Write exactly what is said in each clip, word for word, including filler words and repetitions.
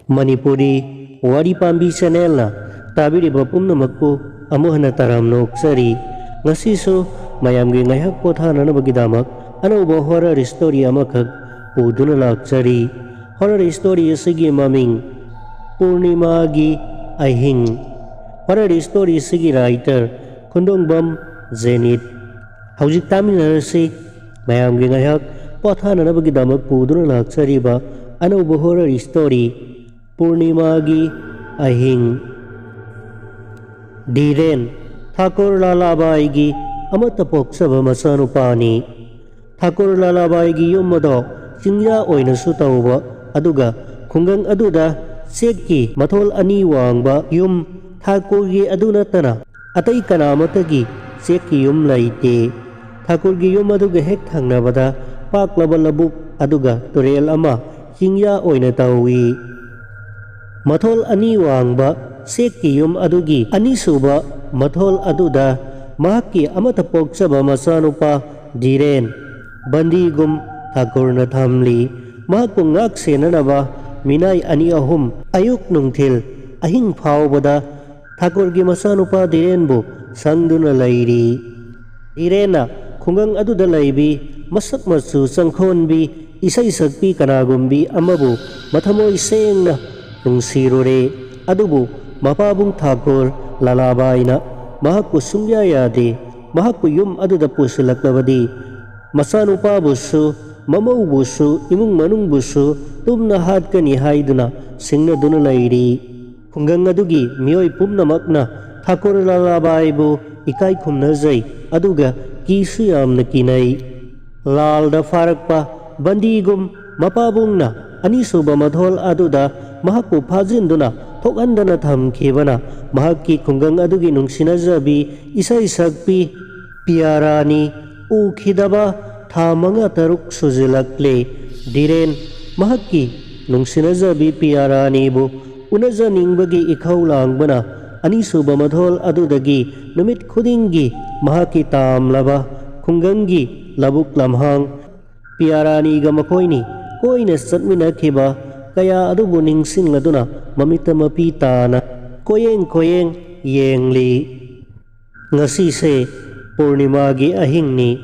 ꯃꯅꯤꯄꯨꯔꯤ ꯋꯥꯔꯤ ꯄꯥꯝꯕꯤ ꯆꯦꯅꯦꯜꯅ ꯇꯥꯕꯤꯔꯤꯕ ꯄꯨꯝꯅꯃꯛꯄꯨ ꯑꯃꯨꯛ ꯍꯟꯅ ꯇꯔꯥꯝꯅ ꯑꯣꯛꯆꯔꯤ꯫ ꯉꯁꯤꯁꯨ ꯃꯌꯥꯝꯒꯤ ꯉꯥꯏꯍꯥꯛ ꯄꯣꯊꯥꯅꯅꯕꯒꯤꯗꯃꯛ ꯑꯅꯧꯕ ꯍꯣꯔꯔ ꯁ꯭ꯇꯣꯔꯤ ꯑꯃꯈꯛ ꯄꯨꯗꯨꯅ ꯂꯥꯛꯆꯔꯤ꯫ ꯍꯣꯔꯔ ꯁ꯭ꯇꯣꯔꯤ ꯑꯁꯤꯒꯤ ꯃꯃꯤꯡ ꯄꯨꯔꯅꯤꯃꯥꯒꯤ ꯑꯍꯤꯡ꯫ ꯍꯣꯔꯔ ꯁ꯭ꯇꯣꯔꯤ ꯑꯁꯤꯒꯤ ꯔꯥꯏꯇꯔ ꯈꯨꯟꯗꯣꯡꯕꯝ ꯖꯦꯅꯤꯠ꯫ ꯍꯧꯖꯤꯛ ꯇꯥꯃꯤꯟꯅꯔꯁꯤ ꯃꯌꯥꯝꯒꯤ ꯉꯥꯏꯍꯥꯛ ꯄꯣꯊꯥꯅꯅꯕꯒꯤꯗꯃꯛ ꯄꯨꯗꯨꯅ ꯂꯥꯛꯆꯔꯤꯕ ꯑꯅꯧꯕ ꯍꯣꯔꯔ ꯁ꯭ꯇꯣꯔꯤ ꯄꯨꯔꯅꯤꯃꯥꯒꯤ ꯑꯍꯤꯡ꯫ ꯙꯤꯔꯦꯟ ꯊꯥꯀꯨꯔ ꯂꯥꯂꯥꯕꯥꯏꯒꯤ ꯑꯃꯠꯇ ꯄꯣꯛꯆꯕ ꯃꯆꯥꯅꯨꯄꯥꯅꯤ꯫ ꯊꯥꯀꯨꯔ ꯂꯥꯂꯥꯕꯥꯏꯒꯤ ꯌꯨꯝ ꯑꯗꯣ ꯆꯤꯡꯌꯥ ꯑꯣꯏꯅꯁꯨ ꯇꯧꯕ, ꯑꯗꯨꯒ ꯈꯨꯡꯒꯪ ꯑꯗꯨꯗ ꯆꯦꯛꯀꯤ ꯃꯊꯣꯜ ꯑꯅꯤ ꯋꯥꯡꯕ ꯌꯨꯝ ꯊꯥꯀꯨꯔꯒꯤ ꯑꯗꯨ ꯅꯠꯇꯅ ꯑꯇꯩ ꯀꯅꯥꯃꯠꯇꯒꯤ ꯆꯦꯛꯀꯤ ꯌꯨꯝ ꯂꯩꯇꯦ꯫ ꯊꯥꯀꯨꯔꯒꯤ ꯌꯨꯝ ꯑꯗꯨꯒ ꯍꯦꯛ ꯊꯪꯅꯕꯗ ꯄꯥꯛꯂꯕ ꯂꯧꯕꯨꯛ ꯑꯗꯨꯒ ꯇꯨꯔꯦꯜ ꯑꯃ ꯆꯤꯡꯌꯥ ꯑꯣꯏꯅ ꯇꯧꯏ꯫ ꯃꯊꯣꯜ ꯑꯅꯤ ꯋꯥꯡꯕ ꯆꯦꯛꯀꯤ ꯌꯨꯝ ꯑꯗꯨꯒꯤ ꯑꯅꯤꯁꯨꯕ ꯃꯊꯣꯜ ꯑꯗꯨꯗ ꯃꯍꯥꯛꯀꯤ ꯑꯃꯠꯇ ꯄꯣꯛꯆꯕ ꯃꯆꯥꯅꯨꯄꯥ ꯙꯤꯔꯦꯟ ꯕꯟꯗꯤꯒꯨꯝ ꯊꯥꯀꯨꯔꯅ ꯊꯝꯂꯤ꯫ ꯃꯍꯥꯛꯄꯨ ꯉꯥꯛ ꯁꯦꯟꯅꯅꯕ ꯃꯤꯅꯥꯏ ꯑꯅꯤ ꯑꯍꯨꯝ ꯑꯌꯨꯛ ꯅꯨꯡꯊꯤꯜ ꯑꯍꯤꯡ ꯐꯥꯎꯕꯗ ꯊꯥꯀꯨꯔꯒꯤ ꯃꯆꯥꯅꯨꯄꯥ ꯙꯤꯔꯦꯟꯕꯨ ꯁꯪꯗꯨꯅ ꯂꯩꯔꯤ꯫ ꯙꯤꯔꯦꯟꯅ ꯈꯨꯡꯒꯪ ꯑꯗꯨꯗ ꯂꯩꯕꯤ ꯃꯁꯛ ꯃꯆꯨ ꯆꯪꯈꯣꯟꯕꯤ ꯏꯁꯩ ꯁꯛꯄꯤ ꯀꯅꯥꯒꯨꯝꯕꯤ ꯑꯃꯕꯨ ꯃꯊꯃꯣꯏ ꯁꯦꯡꯅ ꯅꯨꯡꯁꯤꯔꯨꯔꯦ꯫ ꯑꯗꯨꯕꯨ ꯃꯄꯥꯕꯨꯡ ꯊꯥꯀꯨꯔ ꯂꯥꯂꯥꯕꯥꯏꯅ ꯃꯍꯥꯛꯄꯨ ꯁꯨꯡꯌꯥ ꯌꯥꯗꯦ꯫ ꯃꯍꯥꯛꯄꯨ ꯌꯨꯝ ꯑꯗꯨꯗ ꯄꯨꯁꯤꯜꯂꯛꯂꯕꯗꯤ ꯃꯆꯥꯅꯨꯄꯥꯕꯨꯁꯨ ꯃꯃꯧꯕꯨꯁꯨ ꯏꯃꯨꯡ ꯃꯅꯨꯡꯕꯨꯁꯨ ꯇꯨꯝꯅ ꯍꯥꯠꯀꯅꯤ ꯍꯥꯏꯗꯨꯅ ꯁꯤꯡꯅꯗꯨꯅ ꯂꯩꯔꯤ꯫ ꯈꯨꯡꯒꯪ ꯑꯗꯨꯒꯤ ꯃꯤꯑꯣꯏ ꯄꯨꯝꯅꯃꯛꯅ ꯊꯥꯀꯨꯔ ꯂꯥꯂꯥꯕꯥꯏꯕꯨ ꯏꯀꯥꯏ ꯈꯨꯝꯅꯖꯩ, ꯑꯗꯨꯒ ꯀꯤꯁꯨ ꯌꯥꯝꯅ ꯀꯤꯅꯩ꯫ ꯂꯥꯜꯗ ꯐꯥꯔꯛꯄ ꯕꯟꯗꯤꯒꯨꯝ ꯃꯄꯥꯕꯨꯡꯅ ꯑꯅꯤꯁꯨꯕ ꯃꯊꯣꯜ ꯑꯗꯨꯗ ꯃꯍꯥꯛꯄꯨ ꯐꯥꯖꯤꯟꯗꯨꯅ ꯊꯣꯛꯍꯟꯗꯅ ꯊꯝꯈꯤꯕꯅ ꯃꯍꯥꯛꯀꯤ ꯈꯨꯡꯒꯪ ꯑꯗꯨꯒꯤ ꯅꯨꯡꯁꯤꯅꯖꯕꯤ ꯏꯁꯩ ꯁꯛꯄꯤ ꯄꯤꯌꯥꯔꯥꯅꯤ ꯎꯈꯤꯗꯕ ꯊꯥ ꯃꯉꯥ ꯇꯔꯨꯛ ꯁꯨꯖꯤꯜꯂꯛꯂꯦ꯫ ꯙꯤꯔꯦꯟ ꯃꯍꯥꯛꯀꯤ ꯅꯨꯡꯁꯤꯅꯖꯕꯤ ꯄꯤꯌꯥꯔꯥꯅꯤꯕꯨ ꯎꯅꯖꯅꯤꯡꯕꯒꯤ ꯏꯈꯧ ꯂꯥꯡꯕꯅ ꯑꯅꯤꯁꯨꯕ ꯃꯊꯣꯜ ꯑꯗꯨꯗꯒꯤ ꯅꯨꯃꯤꯠ ꯈꯨꯗꯤꯡꯒꯤ ꯃꯍꯥꯛꯀꯤ ꯇꯥꯝꯂꯕ ꯈꯨꯡꯒꯪꯒꯤ ꯂꯧꯕꯨꯛ ꯂꯝꯍꯥꯡ ꯄꯤꯌꯥꯔꯥꯅꯤꯒ ꯃꯈꯣꯏꯅꯤ ꯀꯣꯏꯅ ꯆꯠꯃꯤꯟꯅꯈꯤꯕ ꯀꯌꯥ ꯑꯗꯨꯕꯨ ꯅꯤꯡꯁꯤꯡꯂꯗꯨꯅ ꯃꯃꯤꯠꯇ ꯃꯄꯤ ꯇꯥꯅ ꯀꯣꯌꯦꯡ ꯀꯣꯌꯦꯡ ꯌꯦꯡꯂꯤ꯫ ꯉꯁꯤꯁꯦ ꯄꯨꯔꯅꯤꯃꯥꯒꯤ ꯑꯍꯤꯡꯅꯤ꯫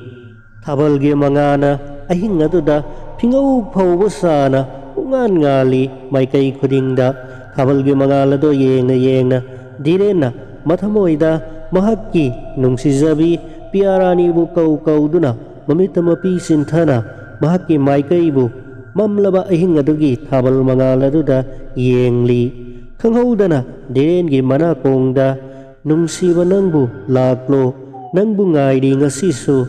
ꯊꯥꯕꯜꯒꯤ ꯃꯉꯥꯅ ꯑꯍꯤꯡ ꯑꯗꯨꯗ ꯐꯤꯉꯧ ꯐꯧꯕ ꯁꯥꯅ ꯄꯨꯡꯉꯥꯟ ꯉꯥꯜꯂꯤ꯫ ꯃꯥꯏꯀꯩ ꯈꯨꯗꯤꯡꯗ ꯊꯥꯕꯜꯒꯤ ꯃꯉꯥꯜ ꯑꯗꯨ ꯌꯦꯡꯅ ꯌꯦꯡꯅ ꯙꯤꯔꯦꯟꯅ ꯃꯊꯃꯣꯏꯗ ꯃꯍꯥꯛꯀꯤ ꯅꯨꯡꯁꯤꯖꯕꯤ ꯄꯤꯌꯥꯔꯥꯅꯤꯕꯨ ꯀꯧ ꯀꯧꯗꯨꯅ ꯃꯃꯤꯠꯇ ꯃꯄꯤ ꯆꯤꯟꯊꯅ ꯃꯍꯥꯛꯀꯤ ꯃꯥꯏꯀꯩꯕꯨ ꯃꯝꯂꯕ ꯑꯍꯤꯡ ꯑꯗꯨꯒꯤ ꯊꯥꯕꯜ ꯃꯉꯥꯜ ꯑꯗꯨꯗ ꯌꯦꯡꯂꯤ꯫ ꯈꯪꯍꯧꯗꯅ ꯙꯤꯔꯦꯟꯒꯤ ꯃꯅꯥꯀꯣꯡꯗ "ꯅꯨꯡꯁꯤꯕ ꯅꯪꯕꯨ ꯂꯥꯛꯂꯣ, ꯅꯪꯕꯨ ꯉꯥꯏꯔꯤ ꯉꯁꯤꯁꯨ"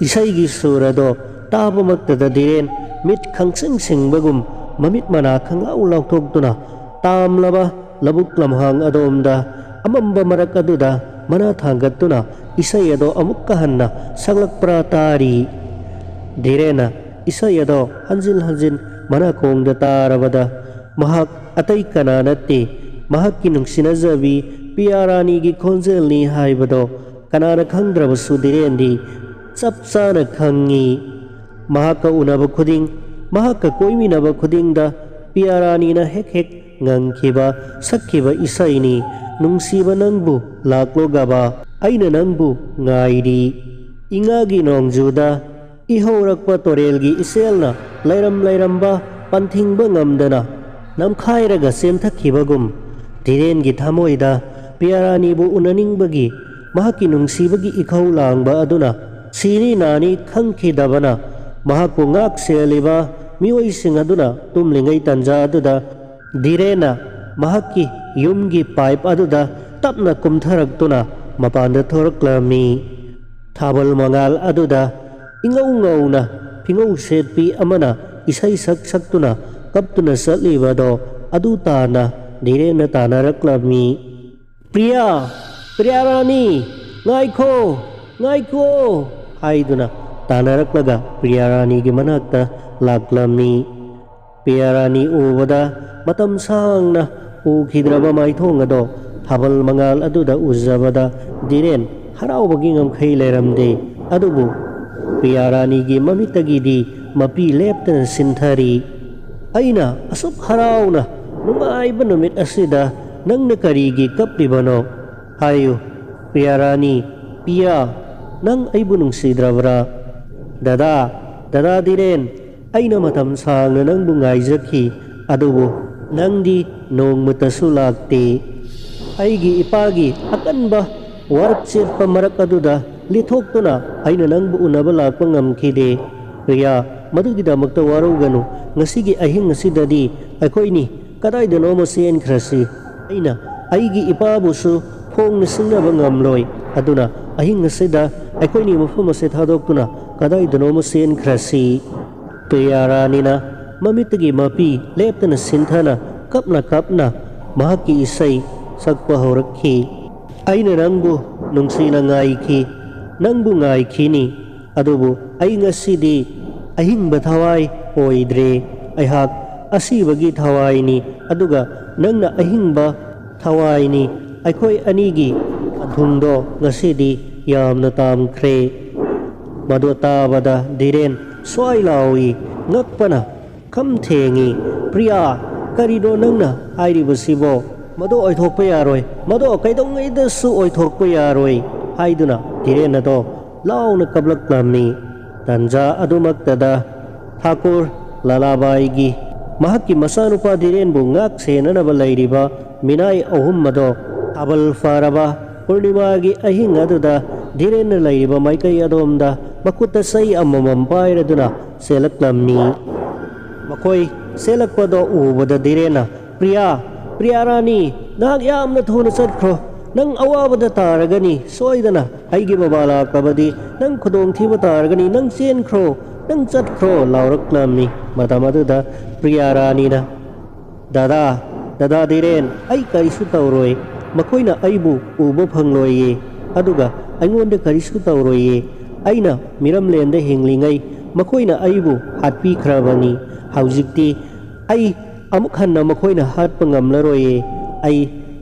ꯏꯁꯩꯒꯤ ꯁꯨꯔ ꯑꯗꯣ ꯇꯥꯕꯃꯛꯇꯗ ꯙꯤꯔꯦꯟ ꯃꯤꯠ ꯈꯪꯁꯤꯡ ꯁꯤꯡꯕꯒꯨꯝ ꯃꯃꯤꯠ ꯃꯅꯥ ꯈꯪꯂꯥꯎ ꯂꯥꯎꯊꯣꯛꯇꯨꯅ ꯇꯥꯝꯂꯕ ꯂꯧꯕꯨꯛ ꯂꯝꯍꯥꯡ ꯑꯗꯣꯝꯗ ꯑꯃꯝꯕ ꯃꯔꯛ ꯑꯗꯨꯗ ꯃꯅꯥ ꯊꯥꯡꯒꯠꯇꯨꯅ ꯏꯁꯩ ꯑꯗꯣ ꯑꯃꯨꯛꯀ ꯍꯟꯅ ꯁꯛꯂꯛꯄ꯭ꯔꯥ ꯇꯥꯔꯤ꯫ ꯙꯤꯔꯦꯟꯅ ꯏꯁꯩ ꯑꯗꯣ ꯍꯟꯖꯤꯟ ꯍꯟꯖꯤꯟ ꯃꯅꯥꯀꯣꯡꯗ ꯇꯥꯔꯕꯗ ꯃꯍꯥꯛ ꯑꯇꯩ ꯀꯅꯥ ꯅꯠꯇꯦ, ꯃꯍꯥꯛꯀꯤ ꯅꯨꯡꯁꯤꯅꯖꯕꯤ ꯄꯤꯌꯥꯔꯥꯅꯤꯒꯤ ꯈꯣꯟꯖꯦꯜꯅꯤ ꯍꯥꯏꯕꯗꯣ ꯀꯅꯥꯅ ꯈꯪꯗ꯭ꯔꯕꯁꯨ ꯙꯤꯔꯦꯟꯗꯤ ꯆꯞ ꯆꯥꯅ ꯈꯪꯉꯤ꯫ ꯃꯍꯥꯛꯀ ꯎꯅꯕ ꯈꯨꯗꯤꯡ, ꯃꯍꯥꯛꯀ ꯀꯣꯏꯃꯤꯟꯅꯕ ꯈꯨꯗꯤꯡꯗ ꯄꯤꯌꯥꯔꯥꯅꯤꯅ ꯍꯦꯛ ꯍꯦꯛ ꯉꯪꯈꯤꯕ, ꯁꯛꯈꯤꯕ ꯏꯁꯩꯅꯤ, "ꯅꯨꯡꯁꯤꯕ ꯅꯪꯕꯨ ꯂꯥꯛꯂꯣ ꯒꯕꯥ, ꯑꯩꯅ ꯅꯪꯕꯨ ꯉꯥꯏꯔꯤ"꯫ ꯏꯉꯥꯒꯤ ꯅꯣꯡꯖꯨꯗ ꯏꯍꯧꯔꯛꯄ ꯇꯣꯔꯦꯜꯒꯤ ꯏꯆꯦꯜꯅ ꯂꯩꯔꯝ ꯂꯩꯔꯝꯕ ꯄꯟꯊꯤꯡꯕ ꯉꯝꯗꯅ ꯅꯝꯈꯥꯏꯔꯒ ꯆꯦꯟꯊꯈꯤꯕꯒꯨꯝ, ꯙꯤꯔꯦꯟꯒꯤ ꯊꯃꯣꯏꯗ ꯄꯤꯌꯥꯔꯥꯅꯤꯕꯨ ꯎꯅꯅꯤꯡꯕꯒꯤ ꯃꯍꯥꯛꯀꯤ ꯅꯨꯡꯁꯤꯕꯒꯤ ꯏꯈꯧ ꯂꯥꯡꯕ ꯑꯗꯨꯅ ꯁꯤꯔꯤ ꯅꯥꯅꯤ ꯈꯪꯈꯤꯗꯕꯅ ꯃꯍꯥꯛꯄꯨ ꯉꯥꯛ ꯁꯦꯜꯂꯤꯕ ꯃꯤꯑꯣꯏꯁꯤꯡ ꯑꯗꯨꯅ ꯇꯨꯝꯂꯤꯉꯩ ꯇꯟꯖꯥ ꯑꯗꯨꯗ ꯙꯤꯔꯦꯟꯅ ꯃꯍꯥꯛꯀꯤ ꯌꯨꯝꯒꯤ ꯄꯥꯏꯞ ꯑꯗꯨꯗ ꯇꯞꯅ ꯀꯨꯝꯊꯔꯛꯇꯨꯅ ꯃꯄꯥꯟꯗ ꯊꯣꯔꯛꯂꯝꯃꯤ꯫ ꯊꯥꯕꯜ ꯃꯉꯥꯜ ꯑꯗꯨꯗ ꯏꯉꯧ ꯉꯧꯅ ꯐꯤꯉꯧ ꯁꯦꯠꯄꯤ ꯑꯃꯅ ꯏꯁꯩ ꯁꯛ ꯁꯛꯇꯨꯅ ꯀꯞꯇꯨꯅ ꯆꯠꯂꯤꯕꯗꯣ ꯑꯗꯨ ꯇꯥꯅ ꯙꯤꯔꯦꯟꯅ ꯇꯥꯅꯔꯛꯂꯝꯃꯤ꯫ "ꯄ꯭ꯔꯤꯌꯥ, ꯄ꯭ꯔꯤꯌꯥ ꯔꯥꯅꯤ, ꯉꯥꯏꯈꯣ, ꯉꯥꯏꯈꯣ" ꯍꯥꯏꯗꯨꯅ ꯇꯥꯅꯔꯛꯂꯒ ꯄ꯭ꯔꯤꯌꯥ ꯔꯥꯅꯤꯒꯤ ꯃꯅꯥꯛꯇ ꯂꯥꯛꯂꯝꯃꯤ꯫ ꯄ꯭ꯔꯤꯌꯥ ꯔꯥꯅꯤ ꯎꯕꯗ ꯃꯇꯝ ꯁꯥꯡꯅ ꯎꯈꯤꯗ꯭ꯔꯕ ꯃꯥꯏꯊꯣꯡ ꯑꯗꯣ ꯊꯥꯕꯜ ꯃꯉꯥꯜ ꯑꯗꯨꯗ ꯎꯖꯕꯗ ꯙꯤꯔꯦꯟ ꯍꯔꯥꯎꯕꯒꯤ ꯉꯝꯈꯩ ꯂꯩꯔꯝꯗꯦ꯫ ꯑꯗꯨꯕꯨ ꯄ꯭ꯔꯤꯌꯥ ꯔꯥꯅꯤꯒꯤ ꯃꯃꯤꯠꯇꯒꯤꯗꯤ ꯃꯄꯤ ꯂꯦꯞꯇꯅ ꯁꯤꯟꯊꯔꯤ꯫ ꯑꯩꯅ ꯑꯁꯨꯛ ꯍꯔꯥꯎꯅ ꯅꯨꯡꯉꯥꯏꯕ ꯅꯨꯃꯤꯠ ꯑꯁꯤꯗ ꯅꯪꯅ ꯀꯔꯤꯒꯤ ꯀꯞꯂꯤꯕꯅꯣ? ꯍꯥꯏꯌꯨ, ꯄ꯭ꯔꯤꯌꯥ ꯔꯥꯅꯤ, ꯄꯤꯌꯥ, ꯅꯪ ꯑꯩꯕꯨ ꯅꯨꯡꯁꯤꯗ꯭ꯔꯕ꯭ꯔꯥ? ꯗꯗꯥ, ꯗꯗꯥ ꯙꯤꯔꯦꯟ, ꯑꯩꯅ ꯃꯇꯝ ꯁꯥꯡꯅ ꯅꯪꯕꯨ ꯉꯥꯏꯖꯈꯤ, ꯑꯗꯨꯕꯨ ꯅꯪꯗꯤ ꯅꯣꯡꯃꯇꯁꯨ ꯂꯥꯛꯇꯦ꯫ ꯑꯩꯒꯤ ꯏꯄꯥꯒꯤ ꯑꯀꯟꯕ ꯋꯥꯔꯛ ꯆꯦꯠꯄ ꯃꯔꯛ ꯑꯗꯨꯗ ꯂꯤꯊꯣꯛꯇꯨꯅ ꯑꯩꯅ ꯅꯪꯕꯨ ꯎꯅꯕ ꯂꯥꯛꯄ ꯉꯝꯈꯤꯗꯦ꯫ ꯄ꯭ꯔꯤꯌꯥ, ꯃꯗꯨꯒꯤꯗꯃꯛꯇ ꯋꯥꯔꯧꯒꯅꯨ꯫ ꯉꯁꯤꯒꯤ ꯑꯍꯤꯡ ꯑꯁꯤꯗꯗꯤ ꯑꯩꯈꯣꯏꯅꯤ ꯀꯗꯥꯏꯗꯅꯣꯃ ꯆꯦꯟꯈ꯭ꯔꯁꯤ꯫ ꯑꯩꯅ ꯑꯩꯒꯤ ꯏꯄꯥꯕꯨꯁꯨ ꯐꯣꯡꯅ ꯁꯤꯡꯅꯕ ꯉꯝꯂꯣꯏ꯫ ꯑꯗꯨꯅ ꯑꯍꯤꯡ ꯑꯁꯤꯗ ꯑꯩꯈꯣꯏꯅꯤ ꯃꯐꯝ ꯑꯁꯤ ꯊꯥꯗꯣꯛꯇꯨꯅ ꯀꯗꯥꯏꯗꯅꯣꯃ ꯆꯦꯟꯈ꯭ꯔꯁꯤ꯫ ꯄ꯭ꯔꯤꯌꯥ ꯔꯥꯅꯤꯅ ꯃꯃꯤꯠꯇꯒꯤ ꯃꯄꯤ ꯂꯦꯞꯇꯅ ꯁꯤꯟꯊꯅ ꯀꯞꯅ ꯀꯞꯅ ꯃꯍꯥꯛꯀꯤ ꯏꯁꯩ ꯁꯛꯄ ꯍꯧꯔꯛꯈꯤ꯫ ꯑꯩꯅ ꯅꯪꯕꯨ ꯅꯨꯡꯁꯤꯅ ꯉꯥꯏꯈꯤ, ꯅꯪꯕꯨ ꯉꯥꯏꯈꯤꯅꯤ, ꯑꯗꯨꯕꯨ ꯑꯩ ꯉꯁꯤꯗꯤ ꯑꯍꯤꯡꯕ ꯊꯋꯥꯏ ꯑꯣꯏꯗ꯭ꯔꯦ꯫ ꯑꯩꯍꯥꯛ ꯑꯁꯤꯕꯒꯤ ꯊꯋꯥꯏꯅꯤ, ꯑꯗꯨꯒ ꯅꯪꯅ ꯑꯍꯤꯡꯕ ꯊꯋꯥꯏꯅꯤ꯫ ꯑꯩꯈꯣꯏ ꯑꯅꯤꯒꯤ ꯑꯊꯨꯡꯗꯣ ꯉꯁꯤꯗꯤ ꯌꯥꯝꯅ ꯇꯥꯝꯈ꯭ꯔꯦ꯫ ꯃꯗꯨ ꯇꯥꯕꯗ ꯙꯤꯔꯦꯟ ꯁ꯭ꯋꯥꯏ ꯂꯥꯎꯏ, ꯉꯛꯄꯅ ꯈꯝ ꯊꯦꯡꯏ꯫ "ꯄ꯭ꯔꯤꯌꯥ, ꯀꯔꯤꯅꯣ ꯅꯪꯅ ꯍꯥꯏꯔꯤꯕꯁꯤꯕꯣ? ꯃꯗꯨ ꯑꯣꯏꯊꯣꯛꯄ ꯌꯥꯔꯣꯏ, ꯃꯗꯨ ꯀꯩꯗꯧꯉꯩꯗꯁꯨ ꯑꯣꯏꯊꯣꯛꯄ ꯌꯥꯔꯣꯏ" ꯍꯥꯏꯗꯨꯅ ꯙꯤꯔꯦꯟ ꯑꯗꯣ ꯂꯥꯎꯅ ꯀꯞꯂꯛꯂꯝꯃꯤ꯫ ꯇꯟꯖꯥ ꯑꯗꯨꯃꯛꯇꯗ ꯊꯥꯀꯨꯔ ꯂꯥꯂꯥꯕꯥꯏꯒꯤ ꯃꯍꯥꯛꯀꯤ ꯃꯆꯥꯅꯨꯄꯥ ꯙꯤꯔꯦꯟꯕꯨ ꯉꯥꯛ ꯁꯦꯟꯅꯅꯕ ꯂꯩꯔꯤꯕ ꯃꯤꯅꯥꯏ ꯑꯍꯨꯝ ꯑꯗꯣ ꯊꯥꯕꯜ ꯐꯥꯔꯕ ꯄꯨꯔꯅꯤꯃꯥꯒꯤ ꯑꯍꯤꯡ ꯑꯗꯨꯗ ꯙꯤꯔꯦꯟꯅ ꯂꯩꯔꯤꯕ ꯃꯥꯏꯀꯩ ꯑꯗꯣꯝꯗ ꯃꯈꯨꯠꯇ ꯆꯩ ꯑꯃꯃꯝ ꯄꯥꯏꯔꯗꯨꯅ ꯆꯦꯜꯂꯛꯂꯝꯃꯤ꯫ ꯃꯈꯣꯏ ꯆꯦꯜꯂꯛꯄꯗꯣ ꯎꯕꯗ ꯙꯤꯔꯦꯟꯅ, "ꯄ꯭ꯔꯤꯌꯥ, ꯄ꯭ꯔꯤꯌꯥ ꯔꯥꯅꯤ, ꯅꯍꯥꯛ ꯌꯥꯝꯅ ꯊꯨꯅ ꯆꯠꯈ꯭ꯔꯣ꯫ ꯅꯪ ꯑꯋꯥꯕꯗ ꯇꯥꯔꯒꯅꯤ꯫ ꯁꯣꯏꯗꯅ ꯑꯩꯒꯤ ꯃꯃꯥ ꯂꯥꯛꯂꯕꯗꯤ ꯅꯪ ꯈꯨꯗꯣꯡꯊꯤꯕ ꯇꯥꯔꯒꯅꯤ꯫ ꯅꯪ ꯆꯦꯟꯈ꯭ꯔꯣ, ꯅꯪ ꯆꯠꯈ꯭ꯔꯣ" ꯂꯥꯎꯔꯛꯂꯝꯃꯤ꯫ ꯃꯇꯝ ꯑꯗꯨꯗ ꯄ꯭ꯔꯤꯌꯥ ꯔꯥꯅꯤꯅ, "ꯗꯗꯥ, ꯗꯗꯥ ꯙꯤꯔꯦꯟ, ꯑꯩ ꯀꯔꯤꯁꯨ ꯇꯧꯔꯣꯏ꯫ ꯃꯈꯣꯏꯅ ꯑꯩꯕꯨ ꯎꯕ ꯐꯪꯂꯣꯏꯌꯦ, ꯑꯗꯨꯒ ꯑꯩꯉꯣꯟꯗ ꯀꯔꯤꯁꯨ ꯇꯧꯔꯣꯏꯌꯦ꯫ ꯑꯩꯅ ꯃꯤꯔꯝꯂꯦꯟꯗ ꯍꯤꯡꯂꯤꯉꯩ ꯃꯈꯣꯏꯅ ꯑꯩꯕꯨ ꯍꯥꯠꯄꯤꯈ꯭ꯔꯕꯅꯤ꯫ ꯍꯧꯖꯤꯛꯇꯤ ꯑꯩ ꯑꯃꯨꯛ ꯍꯟꯅ ꯃꯈꯣꯏꯅ ꯍꯥꯠꯄ ꯉꯝꯂꯔꯣꯏꯌꯦ꯫ ꯑꯩ